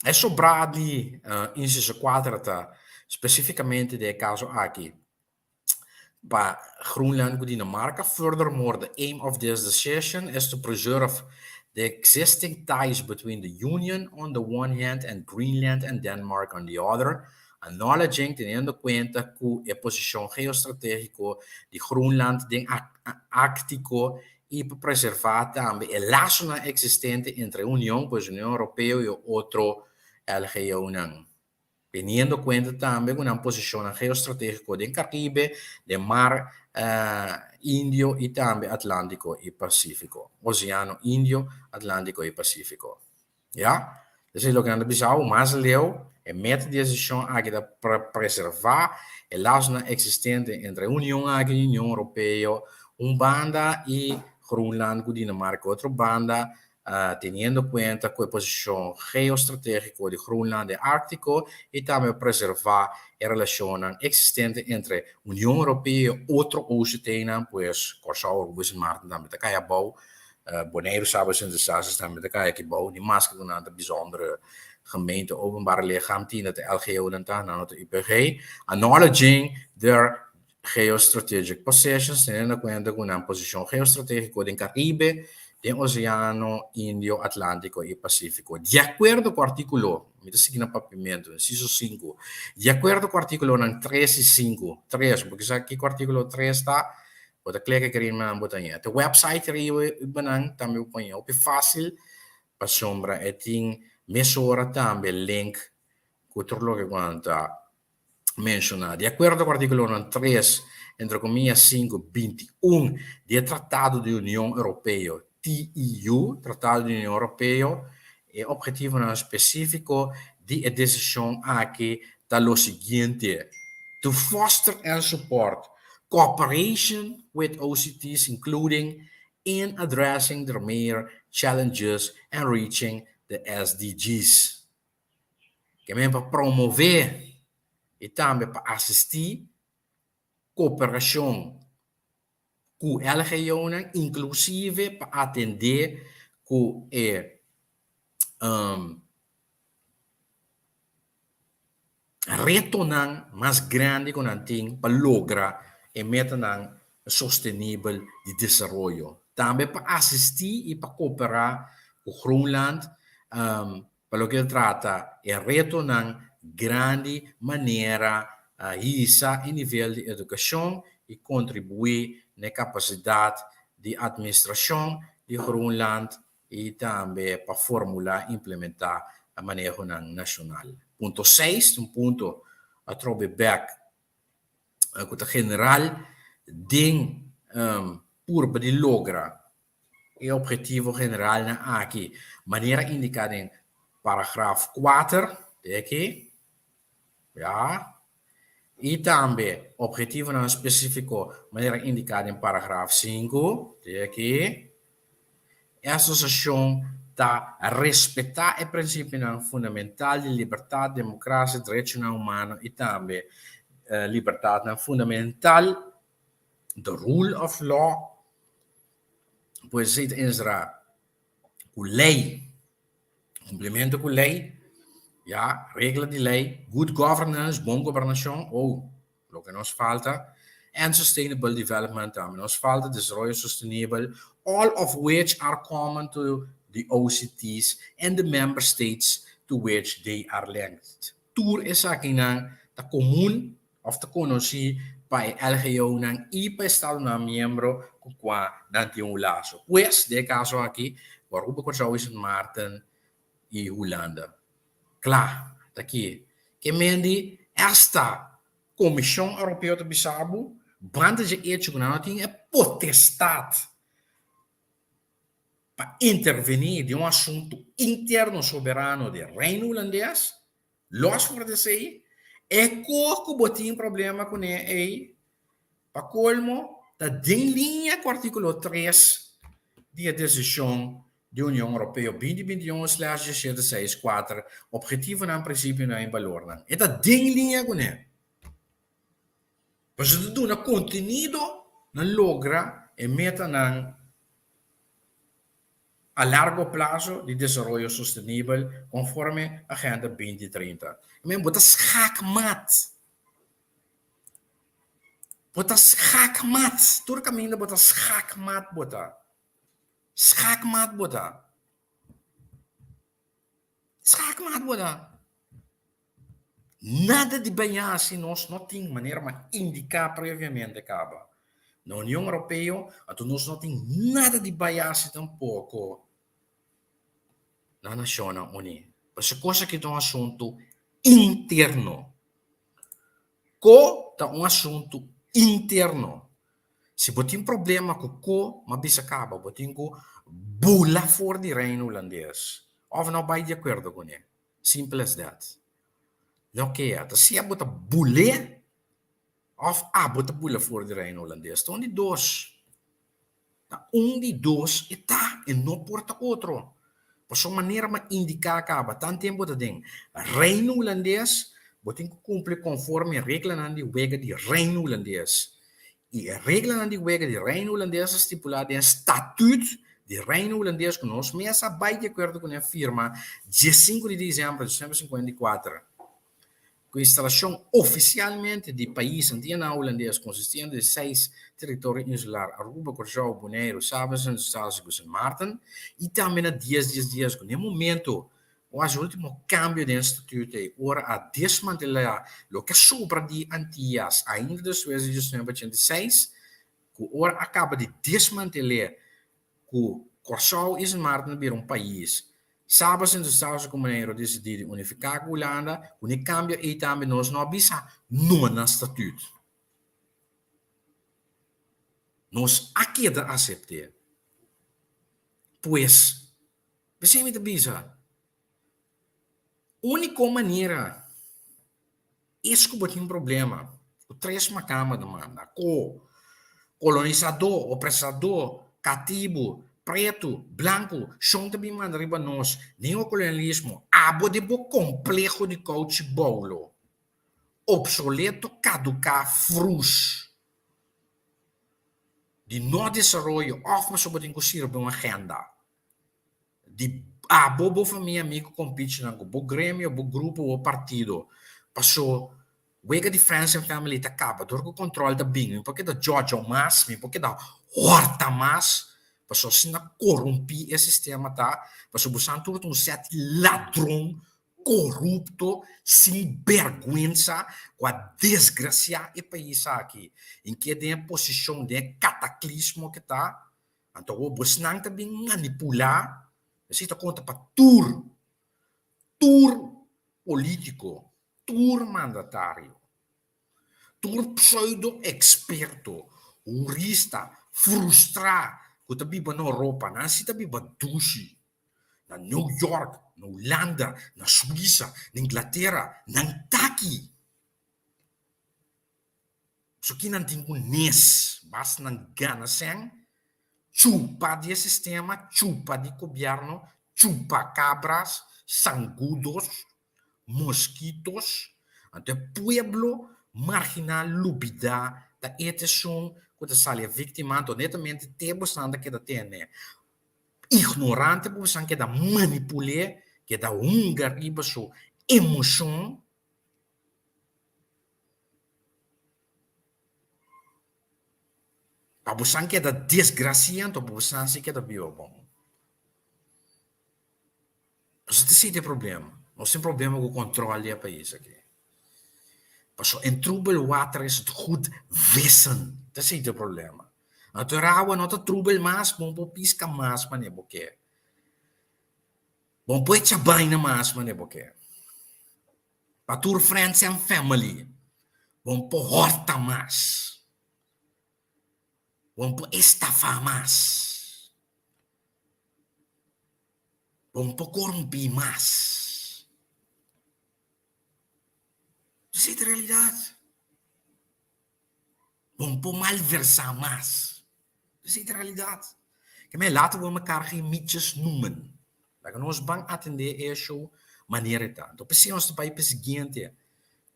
E sobrá di insiso kuater ta spesífikamente den e kaso aki pa Groenland ku Dinamarka. Furthermore, the aim of this decision is to preserve the existing ties between the Union on the one hand and Greenland and Denmark on the other, acknowledging, teniendo kuenta ku e posishon geostratégiko di Groenland den Áktiko i pa preservá tambe e lasonan eksistente entre e Union, pues Union Europeo i e otro LGOnan. Teniendo kuenta tambe ku nan posishonnan geostratégiko den Karibe, den Mar Indio i tambe Atlántiko i Pasífiko, Oseano Indio, Atlántiko i Pasífiko. Ya? Esei loke nan ta bisa awo. Mas leu, e meta di e seshon aki ta pa preservá e lasonan eksistente entre e Union aki, Union Europeo, un banda i Groenland ku Dinamarka otro banda, teniendo kuenta ku e posishon geostratégiko di Groenland den Árktiko i tambe preservá e relashonnan eksistente entre Union Europeo i otro OCTnan, pues Kòrsou, Aruba i Sint Maarten tambe ta kai abou, Boneiru, Saba i Sint Eustatius tambe ta kai aki bou, ni maske ku nan ta bijzondere gemeente, openbare lichaam, tin dat e LGOnan ta, nan no ta UPG, acknowledging their geostrategic positions, teniendo kuenta ku nan posishon geostratégiko den Karibe. Den Oseano Indio, Atlántico i Pasífiko. Di akuerdo ku artíkulo, mi ta sigui na papiamentu, insiso sinku, di akuerdo ku artíkulonan tres i sinku, tres, bo ke sa kiko artíkulo tres ta, bo ta klek aki riba nan bo ta haña. Te wèpsait riba nan tambe bo por haña hopi fásil pasobra e tin mesora tambe link ku tur loke ku nan ta menshoná. Di akuerdo ku artíkulonan tres, entre komia sinku, 21 di e Tratado di Union Europeo, TEU, Tratado di Union Europeo, e ophetivonan spesífiko di e desishon aki ta lo siguiente, To foster and support cooperation with OCTs including in addressing their major challenges and reaching the SDGs. Ke men pa promové i tambe pa asistí koperashon ku LGOnan, inklusive pa atendé ku e retonan mas grandi ku nan tin pa logra e metanan sostenibel di desaroyo. Tambe pa asistí i pa koperá ku Groenland Pa loke ta trata e retonan grandi manera hisa e nivel di edukashon i kontribuí na e kapasidat di atministrashon di Groenland i tambe pa formulá i implementá manehonan nashonal. Punto seis ta un punto atrobe bèk ku ta general den purba di logra E obhetivo generalnan aki, manera indiká den paragraf kuater di aki, ya, i tambe obhetivonan spesífiko manera indiká den paragraf sinku di aki, e asosiashon ta respetá e prinsipionan fundamental di libertat, demokrasia, derechonan humano i tambe libertatnan fundamental, the rule of law. Pues esei ta enserá ku lei, kumplimentu ku lei, ya, regla di lei, good governance, bon gobernashon, oh, loke nos falta, and sustainable development tambe nos falta, desaroyo sostenibel, all of which are common to the OCTs and the member states to which they are linked. Tur esakinan ta komun òf ta konosí pa e LGOnan i pa estadonan miembro ku kua nan tin un laso. Pues, den e kaso aki, ku Aruba, Kòrsou i Sint Maarten i Hulanda. Kla, ta ki. Ke men di esta Komishon Europeo ta bisa bo, banda dje echo ku nan no tin e potestat pa intervení den un asuntu interno soberano di Reino Hulandes, Los for di esei, e kos ku bo tin problema kuné ei, pa kolmo, ta den liña ku artíkulo tres di e desishon di Union Europeo binti binti i un slash diesshete seis kuater, Ophetivonan, prinsipionan i balornan. E ta den liña kuné. Pasobra ta duna kontenido na logra e metanan a largo plazo di desaroyo sostenibel konforme Agenda 2030. I men bo ta schaakmat. Bo ta schaakmat. Tur kaminda bo ta schaakmat bo ta. Schaakmat bo ta. Schaakmat bo ta. Nada di bañá si nos no tin manera ma indiká previamente kaba. Na Union Europeo anto nos no tin nada di bañá si tampoko na Nashonnan Uní. Pasobra kos aki ta un asuntu interno. Ko ta un asuntu interno. Si bo tin problema ku ko, ma bisa kaba bo tin ku bula for di Reino Hulandes òf no bai di akuerdo kuné. Simple as that. No kea, ta sea bo ta bul'é òf abo ta bula for di Reino Hulandes. Ta un di dos. Ta un di dos e ta, e no por ta otro. Pasobra manera mi a indiká kaba, tan tempu bo ta den Reino Hulandes, bo tin ku kumpli konforme reglanan di wega di Reino Hulandes. I e reglanan di wega di Reino Hulandes ta stipulá den e Statut di Reino Hulandes ku nos mes a bai di akuerdo kuné firma diesinku di desèmber di 1954. Ku instalashon ofisialmente di pais Antiana Hulandes konsistiendo di seis teritorio insular, Aruba, Kòrsou, Boneiru, Saba, Sint Eustatius ku Sint Maarten, i tambe na dies dies dies ku na e momento ku hasi ultimo kambio den statuut ei ora a desmantelá loke a sobra di Antias ainda despues di 1986 ku ora a kaba di desmantel'é ku Kòrsou i Sint Maarten a bira un pais. Saba Sint Eustatius ku Boneiru a disidí di unifiká ku Hulanda, ku n'e kambio ei tambe nos no a bisa no na statuut. Nos a keda asept'é. Pues, p'esei mi ta bisa, úniko manera Es ku bo tin problema ku tres makamba ta manda, ko, kolonisadó, opresadó, katibu, pretu, blanku, shon ta bin manda riba nos, neokolonialismo, abo den bo kompleho di kouchi boulo, opsoleto, kaduká, frus, di no desaroyo òf pasobra bo tin ku sirbi un agenda. Di abo bo famia amigo kompichinan ku bo gremio bo grupo bo partido paso wega di friends and family ta kaba dor ku kontrol ta bin mi por keda djodjo mas mi por keda horta mas paso asina korumpi e sistema ta paso bo san tur ta un sèt di ladron korupto sin bergwensa ku a desgrasia e pais aki i ke den e posishon den e kataklismo ke ta. Anto awor bosnan ta bin manipulá, esei ta konta pa tur, tur polítiko, tur mandatario, tur pseudo eksperto, hurista, frustrá ku ta biba na Oropa, nan si ta biba dushi, na New York, na Hulanda, na Suisa, na Inglatera, nan ta aki. So ki nan tin ku nes bas nan gana sèn, chupa di e sistema, chupa di gobièrnu, chupa kabras, sangudos, moskitos, anto e pueblo marginal lubidá ta e esun ku ta sali e víktima, anto netamente te bosan ta keda tene ignorante ku bosan keda manipul'é, keda hunga riba su emoshon. Pa bosan keda desgracia anto pa bosan si keda biba bon. Pasobra ta esei ta e problema. Nos tin problema ku control di e pais aki. Pasobra en troebel water is het goed vissen. Ta esei ta e problema. Anto e awa no ta troebel mas, bo no por pisca mas manera bo ke. Bo no por echa baina mas manera bo ke. Pa tur friends and family, bo no por horta mas, bo no por estafa mas, bo no por corumpi mas. Esei ta realidad. Bo no por malversa mas. Esei ta realidad. Ke men laten we mekaar geen mietjes noemen. Laga nos ban atende e show manera e ta. Anto p'esei nos ta bai p'e siguiente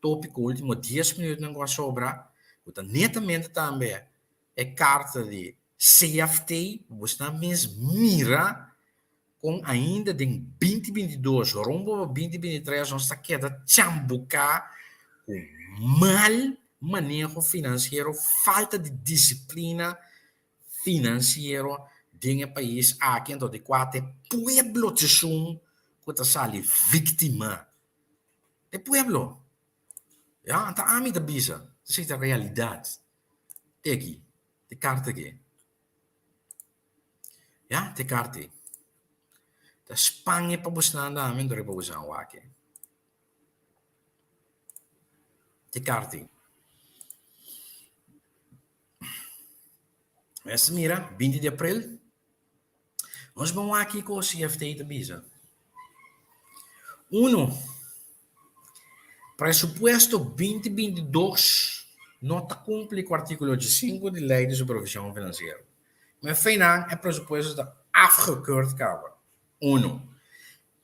tópiko, último dies minuutnan ku a sobra, ku ta netamente tambe e karta di CFT, ku bo sta mes mira kon ainda den 2022 rumbo pa 2023 nos ta keda chambuká ku mal maneho finansiero, falta di disiplina finansiero den e pais aki, anto di kua ta e pueblo t'esun ku ta sali víktima. E pueblo. Ya, anta ami ta bisa, esei ta realidat. Te aki, te karta aki. Ya, te karta ei. Ta spaña pa bosnan dami, anto riba bosnan wak. Te karta ei. Mester mira, 20 di april, nos ban wak kiko CFT ta bisa. Uno, presupuesto 2022 no ta kumpli ku artíkulo 85 di Lei di Supervishon Finansiero. Ku e feinan e presupuesto ta afgekeurd kaba. Uno,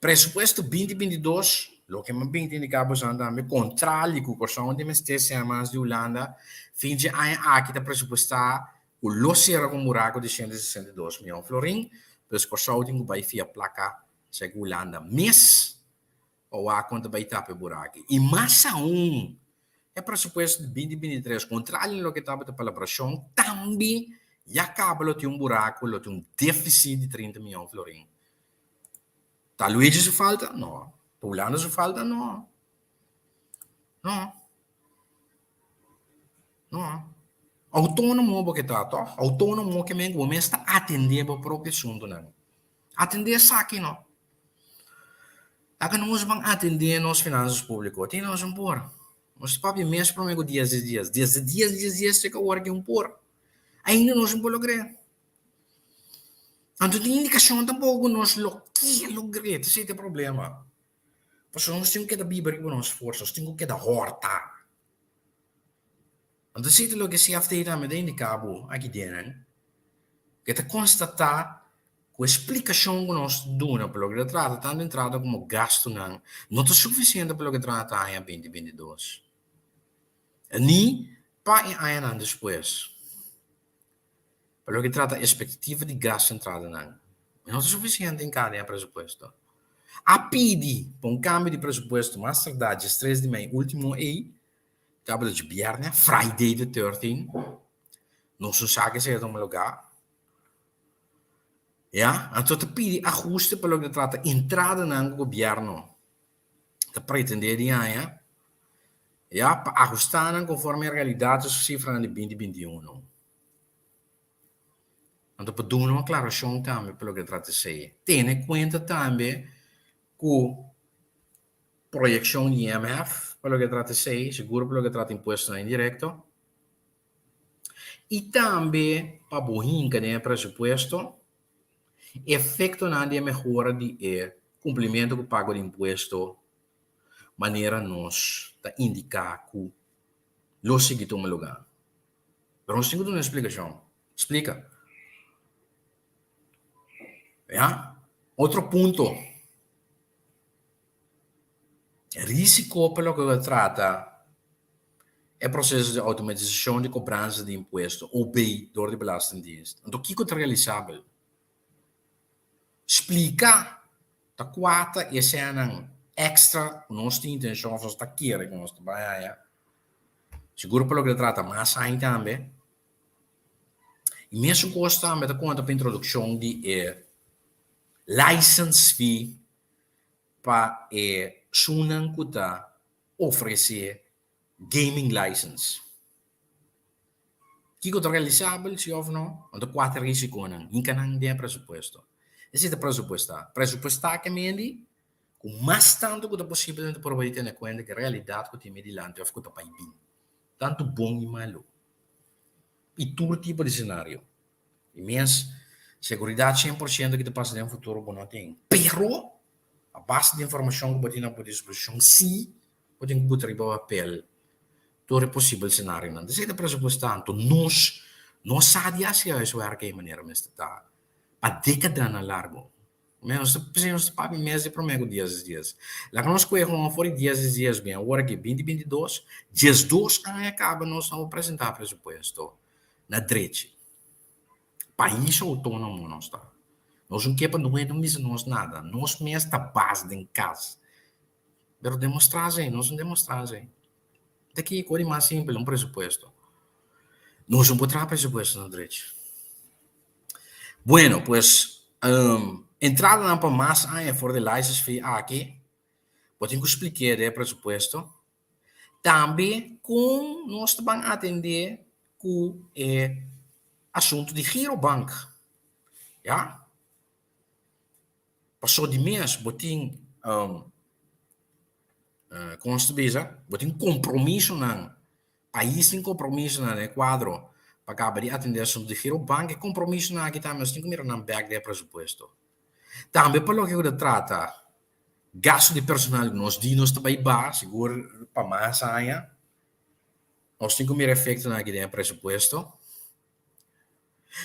Presupuesto 2022, loke mi a bin ta indiká boso tambe, kontrali ku Kòrsou di mester sea mas di Hulanda, fin dje aña aki ta presupuestá ku lo sera ku un buraku di 162 mion florin, pues Kòrsou tin ku bai fia plaka segun Hulanda mes. pa wak kon ta bai tapa e buraki. I mas aun, e presupuesto di binti binti tres, kontrali na loke tabata palabrashon, tambe ya kaba lo tin un buraku, lo tin un defisit di 30 mion florin. Ta Luigi su falta? No. Ta Hulanda su falta? No. No. No. Outónomo bo ke ta, tòg? Outónomo ke men ku bo mes ta atendé bo propio asuntunan. Atendé esaki no. Laga nos ban atendé nos finansas públiko. Tin nos un por. Nos ta papia mes promé ku dies dies dies. Desde dies dies dies te ku awor aki un por. Ainda nos no por logr'é. Anto tin indikashon tampoko ku nos lo ke logr'é. Ta esei ta e problema. Pasobra nos tin ku keda biba riba nos forsa. Nos tin ku keda hòrta. Anto esei ta loke CFT tambe ta indiká bo aki denen, ku e ta konstatá ku e splikashon ku nos ta duna pa loke ta trata tantu entrada komo gastunan no ta sufisiente pa loke trata aña 2022, ni pa e añanan despues. Pa loke trata espektativa di gastu entradanan, no ta sufisiente hinká den e presupuesto. A pidi pa un kambio di presupuesto mas tardá 13 di mei último ei, tabata djabièrnè, Friday the 13, nos no sa ke esei a tuma lugá. Ya, anto ta pidi ahuste pa loke ta trata entradanan ku gobièrnu ta pretendé di haña, ya, pa ahustá nan konforme e realidat di su sifranan di 2021. Anto pa duna un aklarashon tambe pa loke ta trata esei. Tene kuenta tambe ku proyekshon di IMF pa loke ta trata esei, sigur pa loke ta trata impuestonan indirekto. I tambe pa bo hinka den e presupuesto efektonan di e mehora di e kumplimentu ku pago di impuesto manera nos ta indiká ku lo sigui tuma lugá. Pero nos tin ku duna un splikashon. Splika. Ya. Otro punto. Risiko pa loke ta trata e proseso di outomatisashon di kobransa di impuesto, OB, dor di Belastingdienst. Anto kiko ta realisabel? Splika ta kua ta e esènan èkstra ku nos tin intenshon òf nos ta kere ku nos ta bai haña. Sigur pa loke ta trata mas aña tambe. I mesun kos tambe ta konta pa introdukshon di e license fee pa e esunnan ku ta ofresé gaming license. Kiko ta realisabel, si òf no? Anto kua ta e risikonan? Hinka nan den e presupuesto. Esei ta presupuestá. Presupuestá ke mendi ku mas tantu ku ta posibel nan ta proba di tene kuenta ku e realidat ku tin mi dilanti òf ku ta bai bin, tantu bon i malu, i tur tipo di senario. I mes seguridat 100% ki ta pasa den futuro bo no tin. Pero a base di informashon ku bo tin na bo disposishon si bo tin ku buta riba papel tur e posibel senarionan. Esei ta presupuestá. Anto nos no sa di hasi huiswerk ei manera mester ta pa dekadanan largu. Nos ta p'esei nos ta papia mes di promé ku dies dies. Laga nos kohe hoon for di dies dies bien. Awor aki 2022, 12 aña kaba nos no por presentá presupuesto na drechi. Pais outónomo nos ta. Nos no ke pa nunca hende bisa nos nada. Nos mes ta bas den kas. Pero demostrá esei, nos no demostrá esei. Ta ki kos di mas simpel, un presupuesto. Nos no por traha presupuesto na drechi. Bueno, pues entradanan pa mas aña for di license fee aki, bo tin ku splik'é den e presupuesto. Tambe kon nos ta ban atendé ku e asuntu di Girobank, ya. Paso di mes bo tin kon nos ta bisa, bo tin kompromisonan Pais tin kompromisonan den e kuadro pa kaba di atendé asuntu di Girobank. E kompromisonan aki tambe nos tin ku mira nan bèk den e presupuesto. Tambe pa loke ku ta trata gastu di personal ku nos di nos ta bai baha, sigur pa mas aña, nos tin ku mira efektonan aki den e presupuesto.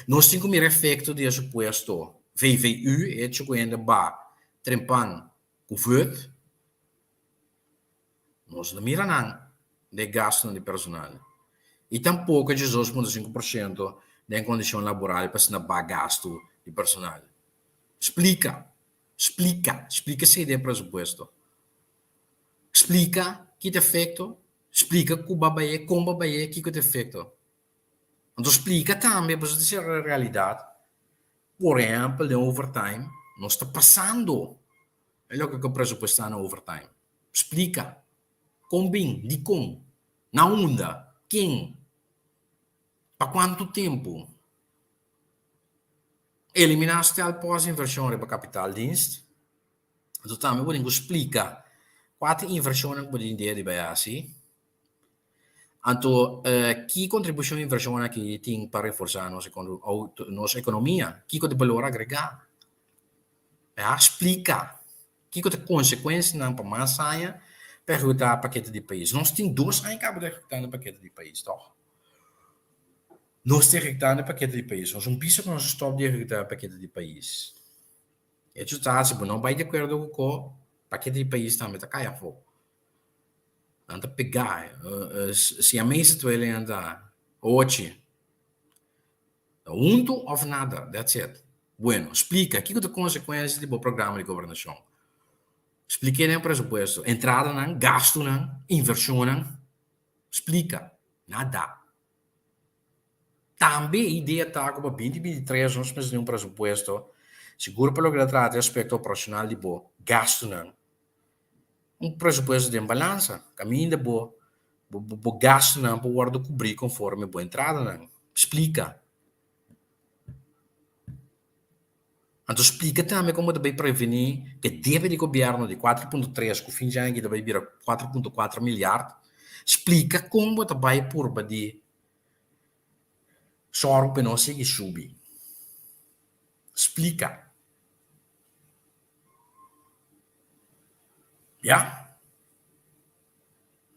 Nos tin ku mira efekto di e supuesto VVU, hecho ku hende ba trempan ku vùt. Nos no mira nan den gastunan di personal i tampoko e 12.5% den kondishon laboral pa asina baha gastu di personal. Splika, splika, splika esei den presupuesto. Splika ki ta efekto, splika ku bo a bai, kon bo a bai, kiko ta efekto. Anto splika tambe pasobra ta ser realidat, por ehèmpel den overtime nos ta pasando e loke ku presupuestá na overtime. Splika kon bin, dikon, na unda, ken, pa kuantu tempu. Eliminá stelpòst invershon riba kapitaldienst. Anto tambe bo tin ku splika kua ta e invershonnan ku bo tin idea di bai hasi. Anto ki kontribushon e invershonnan aki tin pa reforsá nos nos ekonomia? Kiko ta e balor agregá? Ya, splika kiko ta e konsekuensianan pa mas aña pa ehekutá pakete di pais. Nos tin dos aña kaba di ehekutá e pakete di pais, tòg? Nos ta ehekutando e pakete di pais. Nos un bisa ku nos a stòp di ehekutá e pakete di pais. Hecho ta, si bo no bai di akuerdo ku ko, pakete di pais tambe ta kai afó. Nan ta pegá. Siamese tweeling nan ta. Ochi. Ta huntu òf nada, that's it. Bueno, splika kiko ta konsekuensia di bo programa di gobernashon. Splik'é den presupuesto, entradanan, gastunan, invershonnan. Splika. Nada. Tambe e idea ta ku pa 2023 nos mester tin un presupuesto sigur pa loke ta trata e aspekto operashonal di bo gastunan. Un presupuesto den balansa, kaminda bo bo gastunan por wòrdu kubrí konforme bo entradanan. Splika. Anto splika tambe kon bo ta bai prevení ku e debe di gobièrnu di 4.3 ku fin di aña aki ta bai bira 4.4 milyard. Splika kon bo ta bai purba di sòru pa e no sigui subi. Splika. Ya.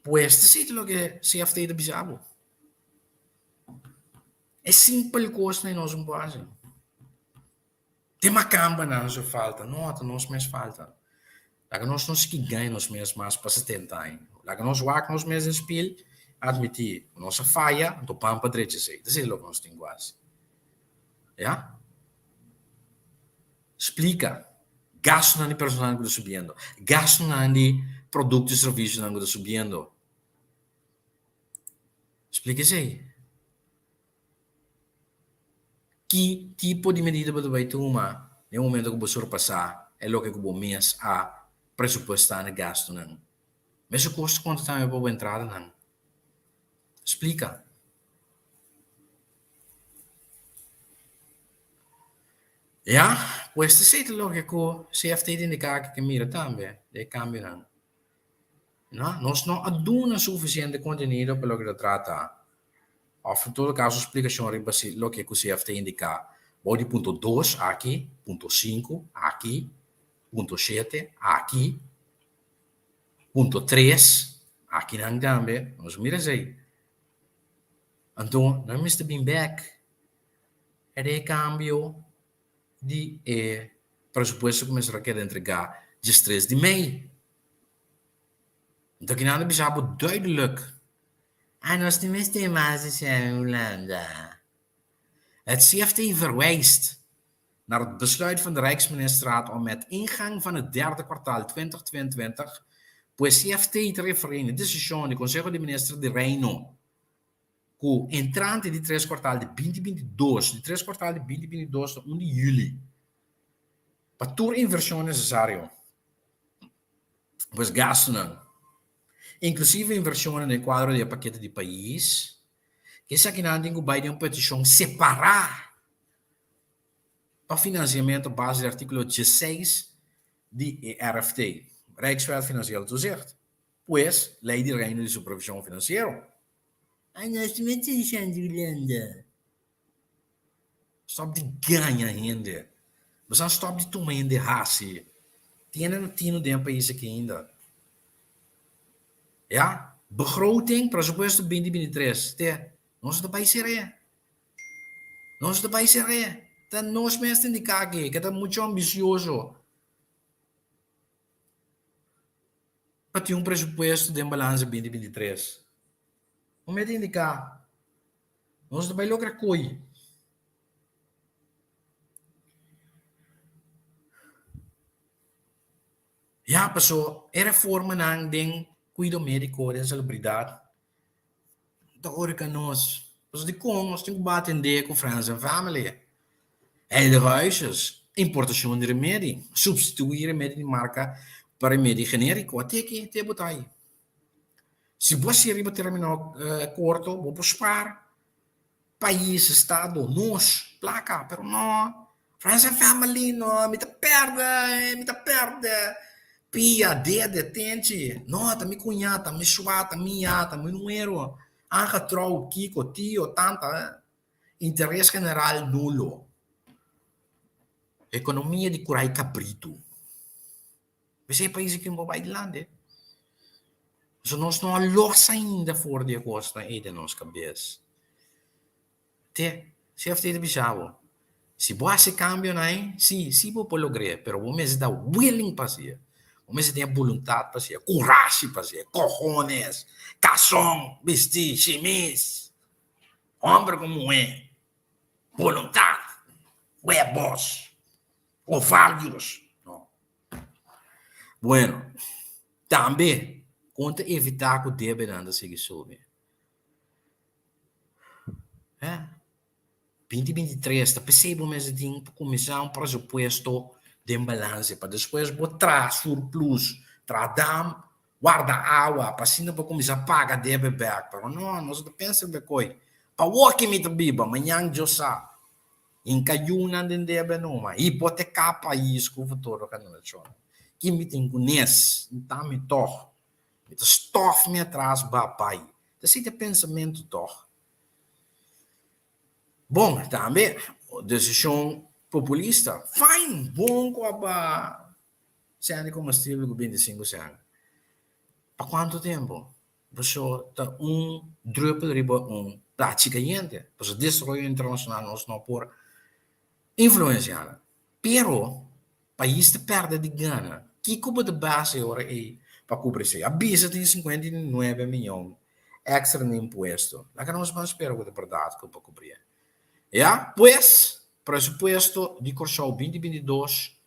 Pues ta esei ta loke CFT ta bisa bo. E simpel kosnan ei nos no por hasi. Te makambanan su falta, no ta nos mes falta. Laga nos no sigui gaña nos mes mas pa setenta aña. Laga nos wak nos mes den spil, admití ku nos a faya, anto ban pa drecha esei. Ta esei loke nos tin ku hasi. Ya. Splika. Gastunan di personal ku ta subiendo, gastunan di produkto i servisionan ku ta subiendo. Splika esei. Ki tipo di medida bo ta bai tuma den momento ku bo surpasá e loke ku bo mes a presupuestá na gastunan? Mesun kos ta konta tambe pa bo entradanan. Splika. Ya, pues ta esei ta loke ku CFT ta indiká ku ke mira tambe den e kambionan. No, nos no a duna sufisiente kontenido pa loke ta trata, òf en todo kaso splikashon riba si loke ku CFT indiká bou di punto dos aki, punto sinku aki, punto shete aki, punto tres akinan tambe. Nos mira esei. Anto nan mester bin bèk e kambio di e presupuesto ku mester a keda entregá diestres di mei. Anto kinan ta bisa bo duidelijk, Ah, nos tin mester mas di sèn Hulanda. Het CFT verwijst naar het besluit van de Rijksministerraad om met ingang van het derde kwartaal 2022, pues CFT ta referí na e desishon di Konseho di Minister di Reino ku entrante di tres kwartal di 2022, di tres kwartal di 2022 ta un di yüli, pa tur invershon nesesario. Pues gastunan, inklusive invershonnan den kuadro di e pakete di pais, esakinan tin ku bai den un petishon separá pa finansiamentu a base di artíkulo dieseis di e RFT, Rijkswet Financieel Toezicht, pues Lei di Reino di Supervishon Finansiero. Anos mester shan di Hulanda. Stop di gaña hende. Boso a stop di tuma hende hasi. Tin hende na tinu den e pais aki ainda. Ya, begroting, presupuesto 2023, te, nos ta bai ser'é. Nos ta bai ser'é. Ta nos mes ta indiká aki, ke ta mucho ambisioso pa tin un presupuesto den balansa 2023. Un mester indiká. Nos ta bai logra koy. Ya, paso e reformanan den. Kuido médiko den salubridat ta ora ku nos. Pasobra dikon nos tin ku bai atendé ku friends and family? Heilige huisjes, importashon di remedi, supstituí remedi di marka pa remedi genériko. Ate aki te bo ta ai. Si bo hasié riba término korto, bo por spar pais, estado, nos, plaka, pero no, friends and family no, mi ta pèrdè, mi ta pèrdè pia, dede, tenchi, no, ta mi kuñá, ta mi swa, ta mi ya, ta mi nuero, anga trou, kiko, tio, tanta, interes general nulo. Ekonomia di kurai kabritu. P'esei e pais aki no por bai dilanti. Pasobra nos no a los ainda for di e kosnan ei den nos kabes. Te, CFT ta bisa bo, si bo hasi kambionan ei, si, si bo por logr'é, pero bo mester ta willing pa hasié. Bo mester tin e boluntat pa hasié, kurashi pa hasié, kohones, kason, bistí, shimis, hòmber ku muhé, boluntat, webos. Ovarios. No. Bueno, tambe kon ta evitá ku debenan ta sigui subi? Eh, 2023 ta p'esei bo mester tin pa kuminsá un presupuesto den balanse pa despues bo traha surplus, traha dam, warda awa pa asina bo kuminsá paga debe bèk. Pero no, nos ta pensa riba e koi. Pa awoki mi ta biba, mañan Dios sa. Hinka yunan den debe numa. Hipoteká pais ku futuro generashonnan. Ki mi tin ku nes? Nta mi tòg. Mi ta stòf mi atras ba bai. Ta esei ta e pensamentu tòg. Bon, tambe desishon populista. Fine! Bon ku a ba sèn di komestibel ku 25 sèn. Pa kuantu tempu? Pasobra ta un druppel riba un plachi kayente. Pasobra desaroyo internashonal nos no por influensiá nan. Pero pais ta pèrdè di gana. Kiko bo ta basa e ora ei pa kubri esei? A bisa tin 59 miyon èkstra na impuesto. Laga nos ban spera ku ta bèrdat ku pa kubrié. Ya, pues, presupuesto di Kòrsou 2022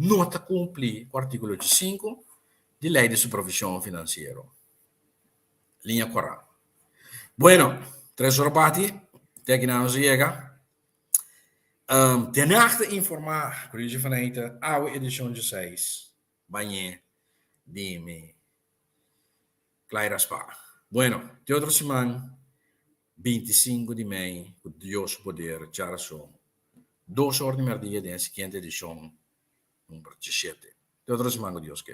no ta kumpli ku artíkulo 85 di Lei di Supervishon Finansiero. Liña kòrá. Bueno, tres ora bati, te aki nan nos a yega. Um, Den Haag ta informá ku Luigi van Eijten awe edishon djeseis bañ'é di mi Klai Raspá. Bueno, te otro siman, 25 di mei, ku Dios su poder, djarason, 2 or di mèrdia den e siguiente edishon number 17. Te otro siman ku Dios ke.